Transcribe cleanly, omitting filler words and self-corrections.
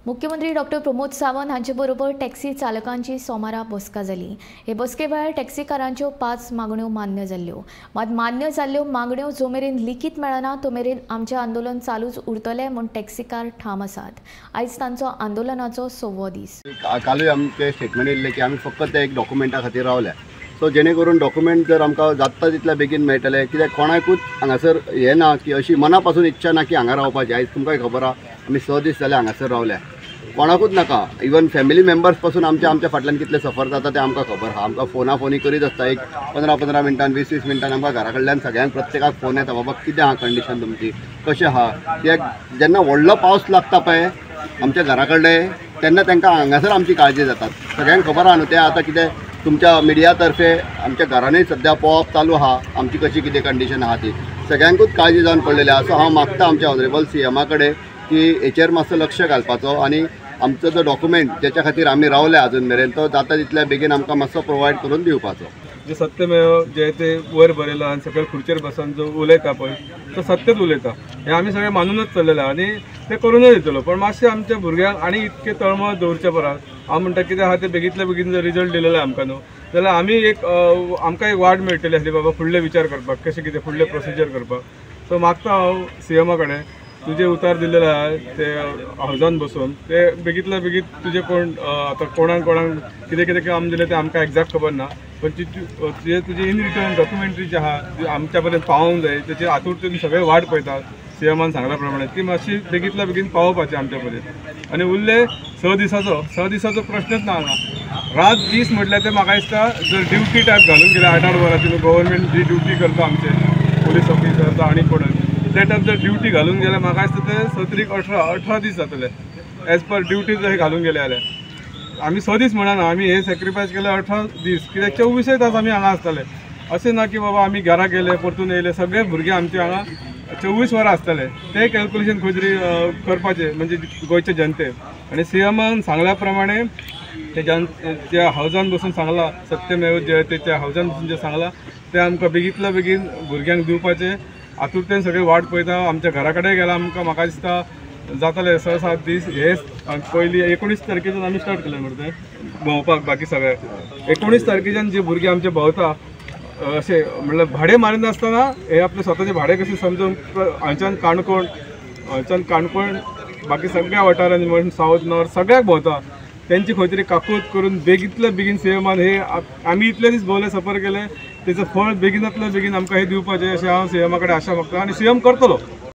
मुख्यमंत्री डॉक्टर प्रमोद सावंत हांचे बरोबर टॅक्सी चालकांची सोमारा बसका जाली। हे बसके वेळार टॅक्सीकारांच्यो 5 मागण्यो मान्य जाल्ल्यो। मात मान्य जाल्ल्यो मागण्यो जो मेरेन लिखीत मेळना तो मेरेन आमचें आंदोलन चालूच उरतलें म्हूण टॅक्सीकार ठाम आसात। आयज तांचो आंदोलनाचो 6वो दीस। कालूय आमचें स्टेटमेंट येयल्लें की आमी फक्त एक डॉक्युमेंटा खातीर रावल्या। सो जेणे करून डॉक्युमेंट जर आमकां जाता तितल्या बेगीन मेळटलें, कित्याक कोणाकूच हांगासर हें ना की अशी मना पासून इच्छा ना की हांगा रावपाची। आयज तुमकांय खबर आहा आमी 6 दीस जाले हांगासर रावल्या, कोणाकूच नाका। इवन फॅमिली मेंबर्स पासून आमच्या आमच्या फाटल्यान कितले सफर जाता तें आमकां खबर आहा। आमकां फोना फोनी करीत आसता, एक 15-15 मिनटान 20-20 मिनटान आमकां घरा कडल्यान सगळ्यांक प्रत्येकाक फोन येता, बाबा कितें आहा कंडिशन तुमची, कशें आहा। कित्याक जेन्ना व्हडलो पावस लागता पळय आमच्या घरा कडले तेन्ना तांकां हांगासर आमची काळजी जाता। सगळ्यांक खबर आहा न्हू तें आतां कितें तुमच्या मिडिया तर्फे आमच्या घरांनी सद्या पळोवप चालू आहा आमची कशी कितें कंडिशन आहा ती, सगळ्यांकूच काळजी जावन पडलेली आहा। सो हांव मागता आमच्या ऑनरेबल सीएमा कडेन की हेचेर मातसो लक्ष घालपाचो आनी आमचो जो डॉक्युमेंट ज्याच्या खातीर आमी रावले अजून मेरेन तो जाता तितल्या बेगीन आमकां मातसो प्रोवायड करून दिवपाचो। जे सत्यमेव जयते वयर बरयला आनी सकयल खुर्चेर बसून जो उलयता पळय तो सत्यच उलयता, हें आमी सगळें मानूनच चल्लेलें आनी तें करूनच दितलो। पण मातशें आमच्या भुरग्यांक आनी इतकें तळमळ दवरचे परस हांव म्हणटा कितें आहा तें बेगींतल्या बेगीन जर रिजल्ट दिलेलो आमकां न्हू जाल्यार आमी एक आमकां एक वाट मेळटली आसली बाबा फुडले विचार करपाक कशें कितें फुडलें प्रोसिजर करपाक। सो मागता हांव सीएमा कडेन तुजें उतार दिलेलें आहा ते हावजान बसून ते बेगींतल्या बेगीन तुजें कोण आतां कोणाक कोणाक कितें कितें काम दिलें तें आमकां एग्जॅक्ट खबर ना, पण तुजे तुजी इन रिटर्न डॉक्युमेंटरी जी आहा ती आमच्या पर्यंत पावोवंक जाय। तेची आतुरतेन सगळे वाट पळयतात सीएमान सांगल्या प्रमाणे ती मातशी बेगींतल्या बेगीन पावोवपाची आमच्या पर्यंत। आनी उरले 6 दिसाचो 6 दिसाचो प्रश्नच ना हांगा। रात दीस म्हटल्यार ते म्हाका दिसता जर ड्युटी टायप घालून गेले 8-8 वरांची गव्हर्मेंट जी ड्युटी करता आमचे पोलीस ऑफिसर आनी कोण ते टायप जर ड्युटी घालून गेल्यार म्हाका दिसता ते 6 त्रीक 18 दीस जातले एज पर ड्युटी जर घालून गेले जाल्यार। आमी 6 दीस म्हणना, आमी हे सॅक्रिफायस केले 18 दीस, कित्याक 24 तास आमी हांगा आसताले। अशें ना की बाबा आमी घरा गेले परतून येयले, सगळे भुरगे आमचे हांगा 24 वरां आसताले। ते कॅल्कुलेशन खंय तरी करपाचें म्हणजे गोंयचे जनते। आनी सीएमान सांगल्या प्रमाणे ते जन त्या हावजान बसून सांगलां सत्यमेव जयते त्या हावजान बसून जें सांगलां तें आमकां बेगींतल्या बेगीन भुरग्यांक दिवपाचें आतुरतेन सगळे वाट पळयता। आमच्या घरा कडेन गेला आमकां म्हाका दिसता जातले 6-7 दीस। हे पयलीं 19 तारखेच्यान आमी स्टार्ट केलें मरे तें भोंवपाक, बाकी सगळे 19 तारखेच्यान जे भुरगे आमचे भोंवता अशें म्हणल्यार भाडें मारिनासतना हे आपले स्वताचे भाडें कशें समजून हांगच्यान काणकोण, हांगच्यान काणकोण बाकी सगळ्या वाठारांनी म्हणून सावथ नॉर्थ सगळ्याक भोंवता, तेंची खंय तरी काकूत करून बेगींतल्या बेगीन सीएमान हे आमी इतले दीस भोंवले सफर केले तेचो फळ बेगीनातल्या बेगीन आमकां हें दिवपाचें अशें हांव सीएमा कडेन आशा मागता आनी सीएम करतलो।